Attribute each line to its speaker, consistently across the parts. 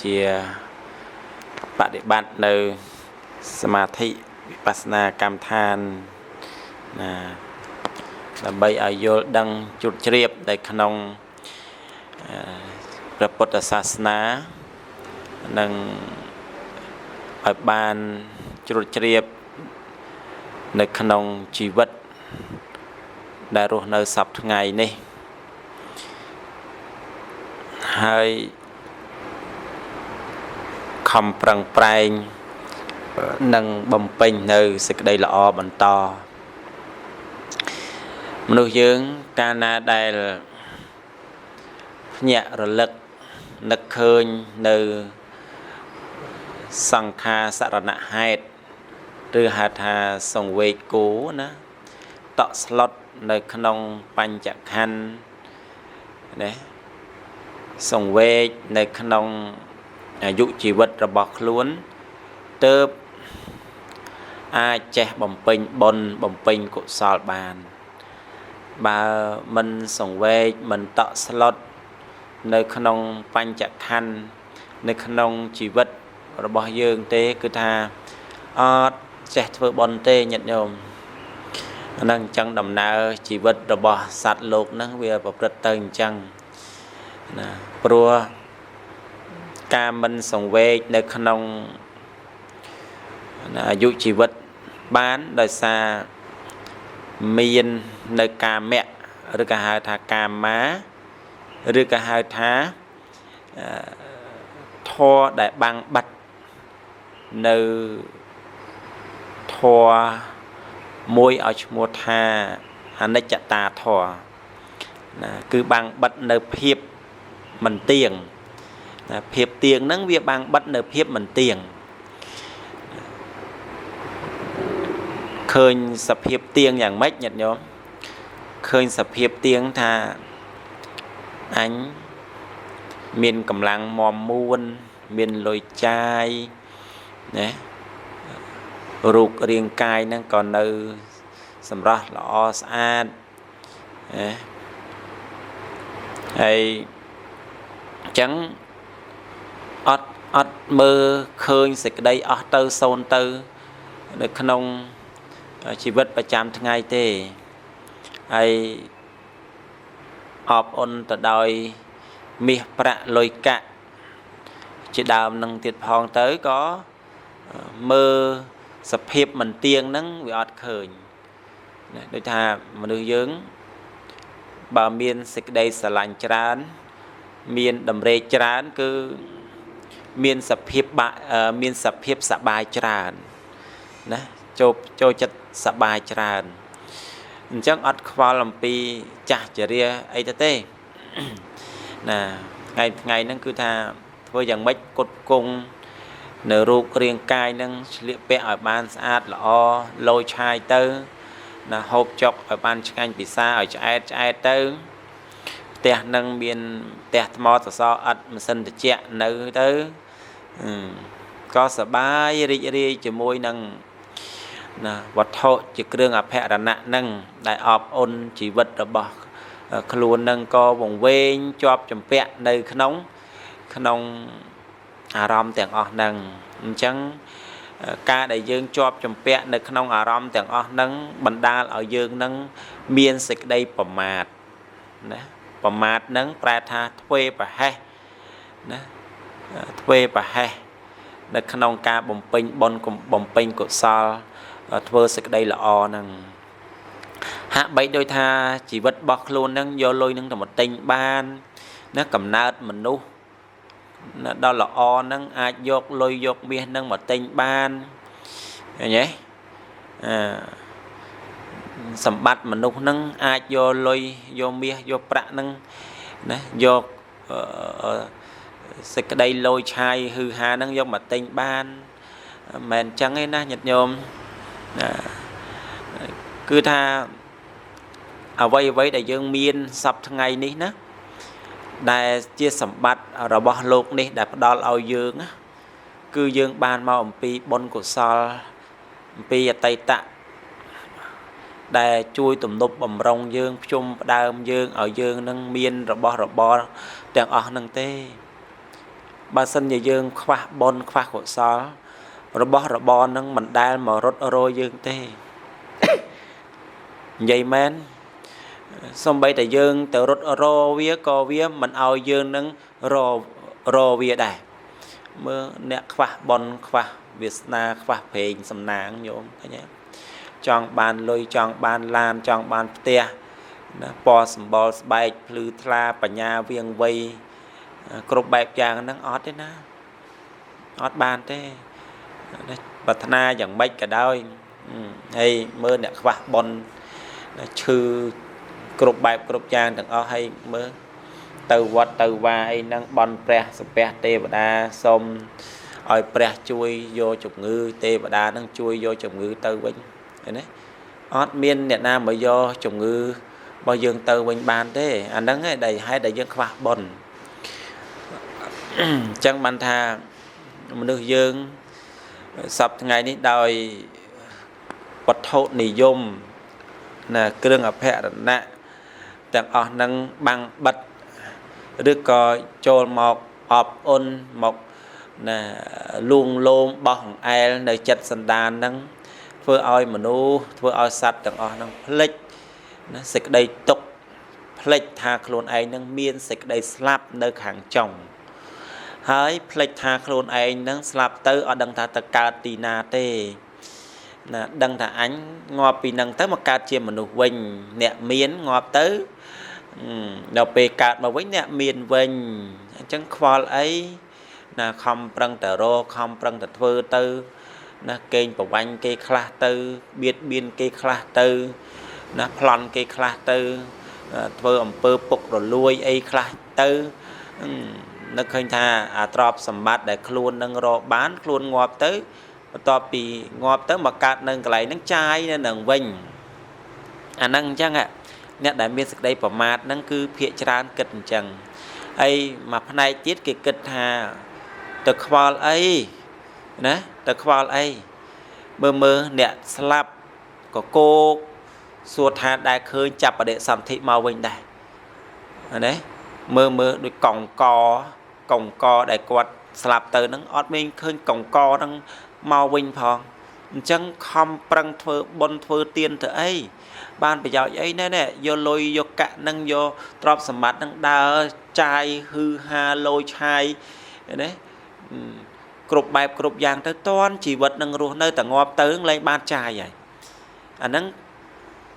Speaker 1: ជាបដិបត្តិនៅសមាធិវិបស្សនាកម្មដ្ឋានណាដើម្បីឲ្យយល់ដឹងជ្រុតជ្រាបនៅក្នុងព្រះពុទ្ធសាសនានិងឲ្យបានជ្រុតជ្រាបនៅក្នុងជីវិតដែលរស់នៅសព្វថ្ងៃនេះហើយខំប្រឹងប្រែងនិងបំពេញនៅសេចក្តីល្អបន្តមនុស្សយើងកាលណាដែលភ្ញាក់រលឹកនឹកឃើញនៅសង្ខារសរណហេតុឬហៅថាសង្វេគគោណាតក់ស្លុតនៅក្នុងបញ្ចខណ្ឌណាសង្វេគនៅក្នុងអាយុជីវិតរបស់ខ្លួនទើបអាចចេះបំពេញបុណ្យបំពេញកុសលបានបើមិនសង្វេគមិនតក់ស្លុតនៅក្នុងបញ្ចខណ្ឌនៅក្នុងជីវិតរបស់យើងទេគឺថាអត់ចេះធ្វើបុណ្យទេញាតិញោមអាហ្នឹងអញ្ចឹងដំណើរជីវិតរបស់សត្វលោកហ្នឹងវាប្រព្រឹត្តទៅអញ្ចឹងណាព្រោះការមិនសង្វេគនៅក្នុងអាយុជីវិតបានដោយសារមាននៅកាមៈឬក៏ហៅថាកាមាឬក៏ហៅថាធម៌ដែលបាំងបិទនៅធម៌មួយឲ្យឈ្មោះថាអនិច្ចតាធម៌ណាគឺបាំងបិទនៅភាពមិនទៀងណាភាពទៀងហ្នឹងវាបាំងបិទនៅភាពមិនទៀង ឃើញសភាពទៀងយ៉ាងម៉េចញាតិញោមឃើញសភាពទៀងថាអញមានកម្លាំងមាំមួនមានលុយចាយណារូបរាងកាយហ្នឹងក៏នៅសម្រស់ល្អស្អាតណាហើយអញ្ចឹងអត់មើលឃើញសេចក្តីអស់ទៅសូន្យទៅនៅក្នុងជីវិតប្រចាំថ្ងៃទេហើយអបអន់ទៅដោយមាសប្រាក់លុយកាក់ជាដើមនឹងទៀតផងទៅក៏មើលសភាពមិនទៀងហ្នឹងវាអត់ឃើញណាដូចថាមនុស្សយើងបើមានសេចក្តីស្រឡាញ់ច្រើនមានតម្រេកច្រើនគឺមានសភាពមានសភាពសប្បាយច្រើនណាចូលចិត្តសប្បាយច្រើនអញ្ចឹងអត់ខ្វល់អំពីចាស់ជរាអីទៅទេណាថ្ងៃហ្នឹងគឺថាធ្វើយ៉ាងម៉េចគុតគង់នៅរូបរាងកាយហ្នឹងស្លៀកពាក់ឲ្យបានស្អាតល្អលយឆាយទៅណាហូបចុកឲ្យបានឆ្ងាញ់ពិសាឲ្យឆ្អែតឆ្អែតទៅផ្ទះហ្នឹងមានផ្ទះថ្មសសរឥដ្ឋម៉ាស៊ីនត្រជាក់នៅទៅក៏សប្បាយរីករាយជាមួយនឹងណាវត្ថុជាគ្រឿងអភរណៈហ្នឹងដែលអបអុនជីវិតរបស់ខ្លួនហ្នឹងក៏វង្វេងជាប់ចម្ពាក់នៅក្នុងអារម្មណ៍ទាំងអស់ហ្នឹងអញ្ចឹងការដែលយើងជាប់ចម្ពាក់នៅក្នុងអារម្មណ៍ទាំងអស់ហ្នឹងបណ្ដាលឲ្យយើងហ្នឹងមានសេចក្តីប្រមាទណាប្រមាទហ្នឹងប្រែថាធ្វេប្រហែសណាធ្វេប្រហែសនៅក្នុងការបំពេញបុណ្យបំពេញកុសលធ្វើសេចក្តីល្អហ្នឹងហាក់បីដូចថាជីវិតរបស់ខ្លួនហ្នឹងយកលុយហ្នឹងទៅមកទិញបានណាកំណើតមនុស្សដល់ល្អហ្នឹងអាចយកលុយយកមាសហ្នឹងមកទិញបានឃើញទេអឺសម្បត្តិមនុស្សហ្នឹងអាចយកលុយយកមាសយកប្រាក់ហ្នឹងណាយកសេចក្តីលយឆាយហឺហាហ្នឹងយកមកទិញបានមិនមែនចឹងទេណាញាតិញោមណាគឺថាអ្វីដែលយើងមានសពថ្ងៃនេះណាដែលជាសម្បត្តិរបស់លោកនេះដែលផ្ដល់ឲ្យយើងណាគឺយើងបានមកអំពីបុណ្យកុសលអំពីអតីតៈដែលជួយទំនប់បំរុងយើងភ្ជុំផ្ដើមយើងឲ្យយើងនឹងមានរបស់របរទាំងអស់នឹងទេបើសិនជាយើងខ្វះបុណ្យខ្វះកុសលរបស់របរនឹងមិនដែលមករត់រយយើងទេនិយាយមែនសំបីតែយើងទៅរត់រវាក៏វាមិនឲ្យយើងនឹងរវាដែរមើលអ្នកខ្វះបុណ្យខ្វះវាសនាខ្វះព្រេងសំណាងញោមឃើញទេចង់បានលុយចង់បានឡានចង់បានផ្ទះណាពណ៌សម្បុរស្បែកភ្លឺថ្លាបញ្ញាវៀងវៃគ្រប់បែបយ៉ាងហ្នឹងអត់ទេណាអត់បានទេប្រាថ្នាយ៉ាងម៉េចក៏ដោយហើយមើលអ្នកខ្វះបុណ្យឈឺគ្រប់បែបគ្រប់យ៉ាងទាំងអស់ហើយមើលទៅវត្តទៅវាអីហ្នឹងបន់ព្រះសំពះទេវតាសូមឲ្យព្រះជួយយកជំងឺទេវតាហ្នឹងជួយយកជំងឺទៅវិញឃើញទេអត់មានអ្នកណាមកយកជំងឺរបស់យើងទៅវិញបានទេអាហ្នឹងឯងដែលហេតុដែលយើងខ្វះបុណ្យអញ្ចឹងបានថាមនុស្សយើងសព្វថ្ងៃនេះដោយវត្ថុនិយមណាគ្រឿងអភរណៈទាំងអស់ហ្នឹងបាំងបិទឬក៏ចូលមកអបអុនមកណាលួងលោមបោះអង្អែលនៅចិត្តសន្តានហ្នឹងធ្វើឲ្យមនុស្សធ្វើឲ្យសត្វទាំងអស់ហ្នឹងភ្លេចណាសេចក្តីទុក្ខភ្លេចថាខ្លួនឯងហ្នឹងមានសេចក្តីស្លាប់នៅខាងចុងហើយភ្លេចថាខ្លួនឯងហ្នឹងស្លាប់ទៅអត់ដឹងថាទៅកើតទីណាទេណាដឹងថាអញងាប់ពីនឹងទៅមកកើតជាមនុស្សវិញអ្នកមានងាប់ទៅដល់ពេលកើតមកវិញអ្នកមានវិញអញ្ចឹងខ្វល់អីណាខំប្រឹងតែរកខំប្រឹងតែធ្វើទៅណាកេងប្រវាញ់គេខ្លះទៅបៀតបៀនគេខ្លះទៅណាប្លន់គេខ្លះទៅធ្វើអំពើពុករលួយអីខ្លះទៅនឹកឃើញថាអាទ្រព្យសម្បត្តិដែលខ្លួននឹងរកបានខ្លួនងាប់ទៅ បន្ទាប់ពីងាប់ទៅមកកើតនៅកន្លែងហ្នឹងចាយនៅនឹងវិញអាហ្នឹងអញ្ចឹងអ្នកដែលមានសេចក្តីប្រមាទហ្នឹងគឺភាកច្រើនគិតអញ្ចឹងហើយមួយផ្នែកទៀតគេគិតថាទៅខ្វល់អីណាទៅខ្វល់អីមើលអ្នកស្លាប់ក៏គោកសួរថាដែលឃើញចាប់បដិសន្ធិមកវិញដែរណាមើលដូចកងកដែលគាត់ស្លាប់ទៅហ្នឹងអត់មានឃើញកងកហ្នឹងមកវិញផងអញ្ចឹងខំប្រឹងធ្វើបុណ្យធ្វើទានទៅអីបានប្រយោជន៍អីណែយកលុយយកកាក់នឹងយកទ្រព្យសម្បត្តិនឹងដើរចាយហឺហាលយឆាយណាគ្រប់បែបគ្រប់យ៉ាងទៅតន់ជីវិតនឹងរស់នៅតែងាប់ទៅលែងបានចាយហើយអាហ្នឹង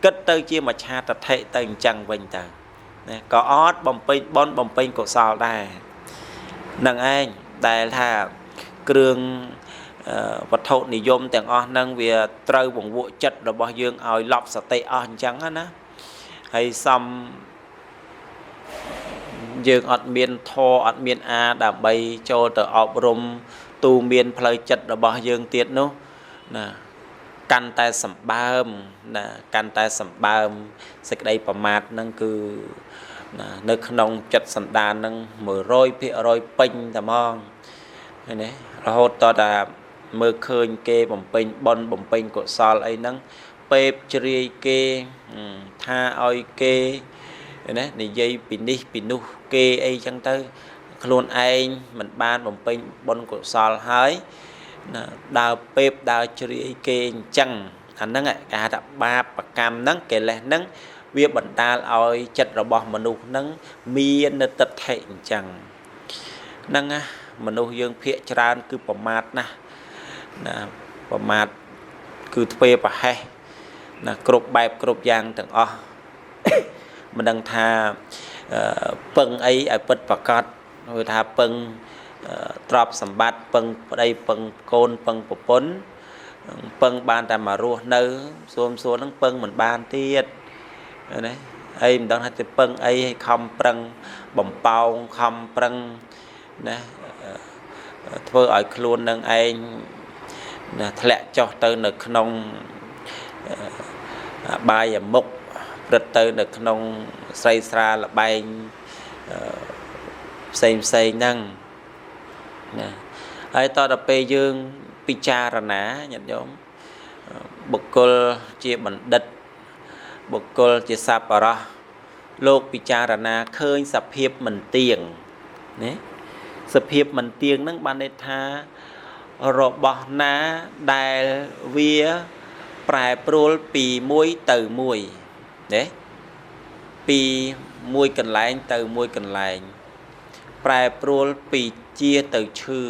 Speaker 1: គិតទៅជាមច្ឆាទិដ្ឋិទៅអញ្ចឹងវិញទៅណាក៏អត់បំពេញបុណ្យបំពេញកុសលដែរនឹងឯងដែលថាគ្រឿងវត្ថុនិយមទាំងអស់ហ្នឹងវាត្រូវវង្វក់ចិត្តរបស់យើងឲ្យលប់សតិអស់អញ្ចឹងណាហើយសំយើងអត់មានធម៌អត់មានអាដើម្បីចូលទៅអប់រំទូមានផ្លូវចិត្តរបស់យើងទៀតនោះណាកាន់តែសម្បើមណាកាន់តែសម្បើមសេចក្តីប្រមាទហ្នឹងគឺណានៅក្នុងចិត្តសន្តានហ្នឹង100%ពេញតែហ្មងឃើញទេរហូតតតែមើលឃើញគេបំពេញបុណ្យបំពេញកុសលអីហ្នឹងពេបជ្រាយគេថាឲ្យគេណានិយាយពីនេះពីនោះគេអីចឹងទៅខ្លួនឯងមិនបានបំពេញបុណ្យកុសលហើយណាដើរពេបដើរជ្រាយគេអញ្ចឹងអាហ្នឹងគេហៅថាបាបកម្មហ្នឹងកិលេសហ្នឹងវាបណ្ដាលឲ្យចិត្តរបស់មនុស្សហ្នឹងមាននៅទិដ្ឋិអញ្ចឹងហ្នឹងណាមនុស្សយើងភាកច្រើនគឺប្រមាទណាស់ណាប្រមាទគឺធ្វេប្រហែសណាគ្រប់បែបគ្រប់យ៉ាងទាំងអស់មិនដឹងថាពឹងអីឲ្យពិតប្រកបគឺថាពឹងទ្រព្យសម្បត្តិពឹងប្តីពឹងកូនពឹងប្រពន្ធពឹងបានតែមករស់នៅសួមសួរហ្នឹងពឹងមិនបានទៀតណាអីមិនដឹងថាទៅពឹងអីឲ្យខំប្រឹងបំប៉ោងខំប្រឹងណាធ្វើឲ្យខ្លួននឹងឯងណាធ្លាក់ចុះទៅនៅក្នុងបាយមុខព្រឹត្តទៅនៅក្នុងស្រីស្រាលបែងផ្សេងផ្សេងហ្នឹងណាហើយតទៅពេលយើងពិចារណាញាតិញោមបុគ្គលជាបណ្ឌិតបុគ្គលជាសប្បុរសលោកពិចារណាឃើញសភាពមិនទៀងណាសភាពមិនទៀងហ្នឹងបានន័យថារបស់ណាដែលវាប្រែប្រួលពីមួយទៅមួយណាពីមួយកន្លែងទៅមួយកន្លែងប្រែប្រួលពីជាទៅឈឺ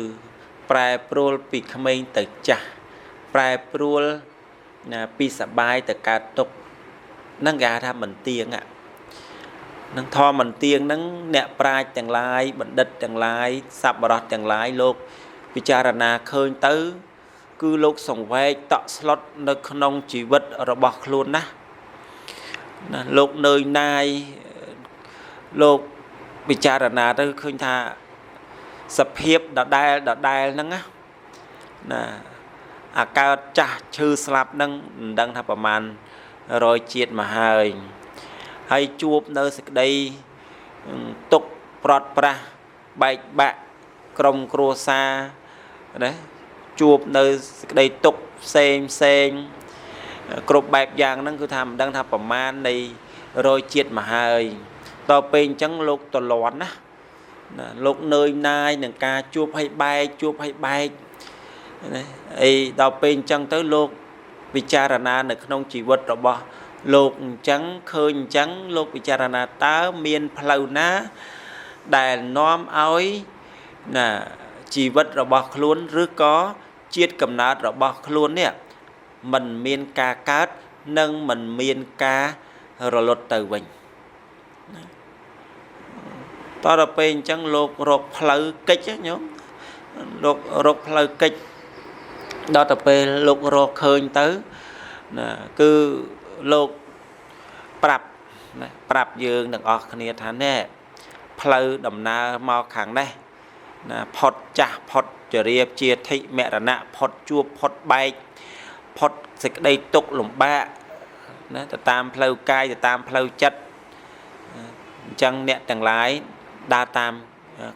Speaker 1: ប្រែប្រួលពីក្មេងទៅចាស់ប្រែប្រួលណាពីសបាយទៅកើតទុក្ខហ្នឹងគេហៅថាមិនទៀងនឹងធម៌មិនទៀងហ្នឹងអ្នកប្រាជ្ញទាំងឡាយបណ្ឌិតទាំងឡាយសប្បុរសទាំងឡាយលោកពិចារណាឃើញទៅគឺលោកសង្វេគតក់ស្លុតនៅក្នុងជីវិតរបស់ខ្លួនណាណាលោកនឿយណាយលោកពិចារណាទៅឃើញថាសភាពដដែលដដែលហ្នឹងណាណាអាកើតចាស់ឈឺស្លាប់ហ្នឹងមិនដឹងថាប្រមាណ100ជាតិមកហើយហើយជួបនៅសេចក្តីទុក្ខប្រត់ប្រាស់បែកបាក់ក្រុមគ្រួសារណាជួបនៅសេចក្តីទុក្ខផ្សេងផ្សេងគ្រប់បែបយ៉ាងហ្នឹងគឺថាមិនដឹងថាប្រមាណនៃ100ជាតិមកហើយដល់ពេលអញ្ចឹងលោកតលន់ណាលោកនឿយណាយនឹងការជួបឲ្យបែកជួបឲ្យបែកណាអីដល់ពេលអញ្ចឹងទៅលោកពិចារណានៅក្នុងជីវិតរបស់លោកអញ្ចឹងឃើញអញ្ចឹងលោកពិចារណាតើមានផ្លូវណាដែលនាំឲ្យណាជីវិតរបស់ខ្លួនឬក៏ជាតិកំណើតរបស់ខ្លួននេះមិនមានការកើតនិងមិនមានការរលត់ទៅវិញតទៅពេលអញ្ចឹងលោករកផ្លូវកិច្ចញោមលោករកផ្លូវកិច្ចដល់ទៅពេលលោករកឃើញទៅណាគឺលោកប្រាប់ណាប្រាប់យើងទាំងអស់គ្នាថាណែផ្លូវដំណើរមកខាងនេះណាផុតចាស់ផុត ជរាជាធិមរណៈផុតជួបផុតបែកផុតសេចក្តីទុក្ខលំបាកណាទៅតាមផ្លូវកាយទៅតាមផ្លូវចិត្តអញ្ចឹងអ្នកទាំងឡាយដើរតាម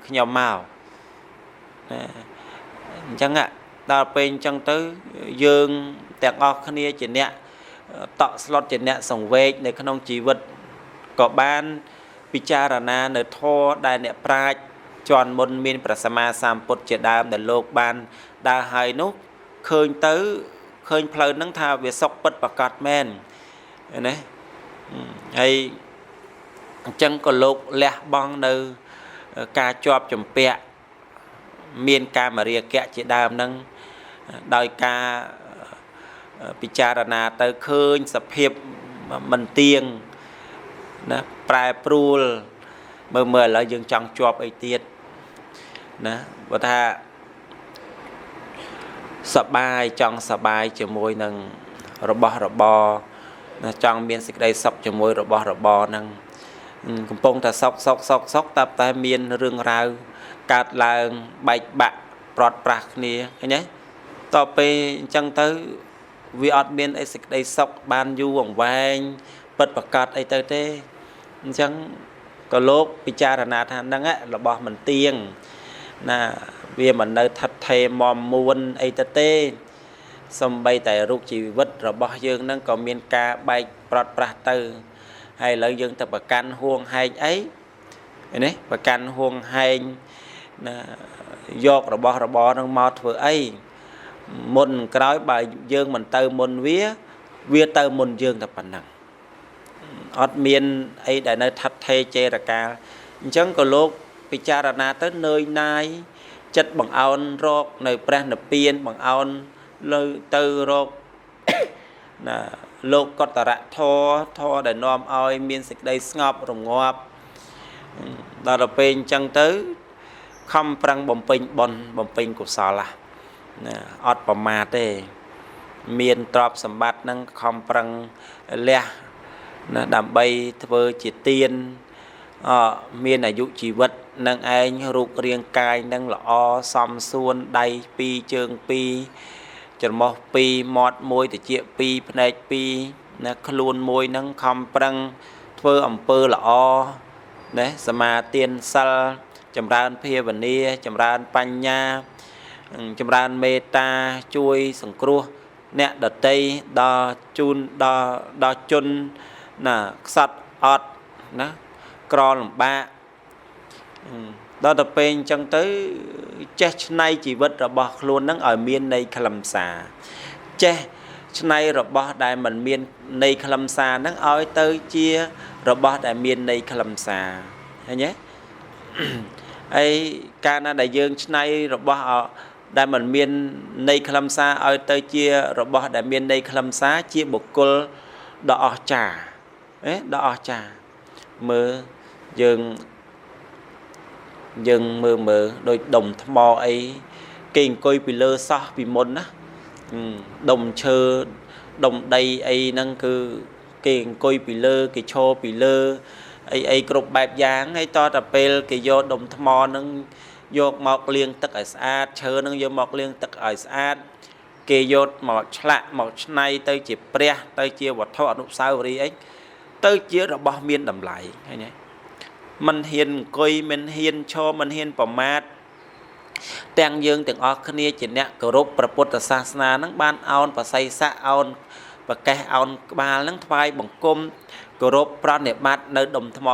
Speaker 1: ខ្ញុំមកណាអញ្ចឹងដល់ពេលអញ្ចឹងទៅយើងទាំងអស់គ្នាជាអ្នកតក់ស្លុតជាអ្នកសង្វេគនៅក្នុងជីវិតក៏បានពិចារណានៅធម៌ដែលអ្នកប្រាជ្ញជំនាន់មុនមានព្រះសម្មាសម្ពុទ្ធជាដើមដែលលោកបានដើរហើយនោះឃើញទៅឃើញផ្លូវហ្នឹងថាវាសុខពិតប្រាកដមែនណាហើយអញ្ចឹងក៏លោកលះបង់នៅការជាប់ជំពាក់មានកាមរាគៈជាដើមហ្នឹងដោយការពិចារណាទៅឃើញសភាពមិនទៀងណាប្រែប្រួលមើលឥឡូវយើងចង់ជាប់អីទៀតណាបើថាសបាយចង់សបាយជាមួយនឹងរបស់របរណាចង់មានសេចក្តីសុខជាមួយរបស់របរហ្នឹងកំពុងតែសុខសុខសុខសុខតែមានរឿងរ៉ាវកើតឡើងបែកបាក់ប្រត់ប្រាស់គ្នាឃើញទេតទៅពេលអញ្ចឹងទៅវាអត់មានអីសេចក្តីសុខបានយូរអង្វែងពិតប្រកបអីទៅទេអញ្ចឹងក៏លោកពិចារណាថាហ្នឹងរបស់មិនទៀងណាវាមិននៅថិតថេរមមួនអីទៅទេសំបីតែរូបជីវិតរបស់យើងហ្នឹងក៏មានការបែកប្រត់ប្រាស់ទៅហើយឥឡូវយើងទៅប្រកាន់ហួងហែងអីនេះប្រកាន់ហួងហែងណាយករបស់របរហ្នឹងមកធ្វើអីមុនក្រោយបើយើងមិនទៅមុនវាទៅមុនយើងតែប៉ុណ្ណឹងអត់មានអីដែលនៅថិតថេរចេរកាលអញ្ចឹងក៏លោកពិចារណាទៅនឿយណាយចិត្តបង្អោនរកនៅព្រះនិព្វានបង្អោនលើទៅរកណាលោកកតរៈធម៌ធម៌ដែលនាំឲ្យមានសេចក្តីស្ងប់រងាប់ដល់ទៅពេលអញ្ចឹងទៅខំប្រឹងបំពេញបុណ្យបំពេញកុសលណាអត់ប្រមាទទេមានទ្រព្យសម្បត្តិនឹងខំប្រឹងលះណាដើម្បីធ្វើជាទានមានអាយុជីវិតនឹងឯងរូបរាងកាយនឹងល្អសមសួនដៃ2ជើង2ច្រមុះ2មាត់1ត្រចៀក2ភ្នែក2ណាខ្លួនមួយនឹងខំប្រឹងធ្វើអំពើល្អណាសមាទានសិលចម្រើនភាវនាចម្រើនបញ្ញាចម្រើនមេត្តាជួយសង្គ្រោះអ្នកដតីដល់ជូនដល់ជនណាខ្សត់អត់ណាក្រលំបាកដល់ទៅពេលអញ្ចឹងទៅចេះឆ្នៃជីវិតរបស់ខ្លួននឹងឲ្យមានន័យខ្លឹមសារចេះឆ្នៃរបស់ដែលមិនមានន័យខ្លឹមសារនឹងឲ្យទៅជារបស់ដែលមានន័យខ្លឹមសារឃើញទេហើយកាលណាដែលយើងឆ្នៃរបស់ដែលមិនមានន័យខ្លឹមសារឲ្យទៅជារបស់ដែលមានន័យខ្លឹមសារជាបុគ្គលដ៏អស្ចារ្យដ៏អស្ចារ្យមើលយើងមើលដូចដុំថ្មអីគេអង្គុយពីលើសោះពីមុនណាដុំឈើដុំដីអីហ្នឹងគឺគេអង្គុយពីលើគេឈរពីលើអីគ្រប់បែបយ៉ាងហើយតតែពេលគេយកដុំថ្មហ្នឹងយកមកលាងទឹកឲ្យស្អាតឈើហ្នឹងយកមកលាងទឹកឲ្យស្អាតគេយកមកឆ្លាក់មកច្នៃទៅជាព្រះទៅជាវត្ថុអនុស្សាវរីយ៍អីទៅជារបស់មានតម្លៃឃើញទេមិនហ៊ានអង្គុយមិនហ៊ានឈរមិនហ៊ានប្រមាទទាំងយើងទាំងអស់គ្នាជាអ្នកគោរពព្រះពុទ្ធសាសនាហ្នឹងបានអោនបស័យស័កអោនប្រកេះអោនក្បាលហ្នឹងថ្វាយបង្គំគោរពប្រណិប័តនៅដុំថ្ម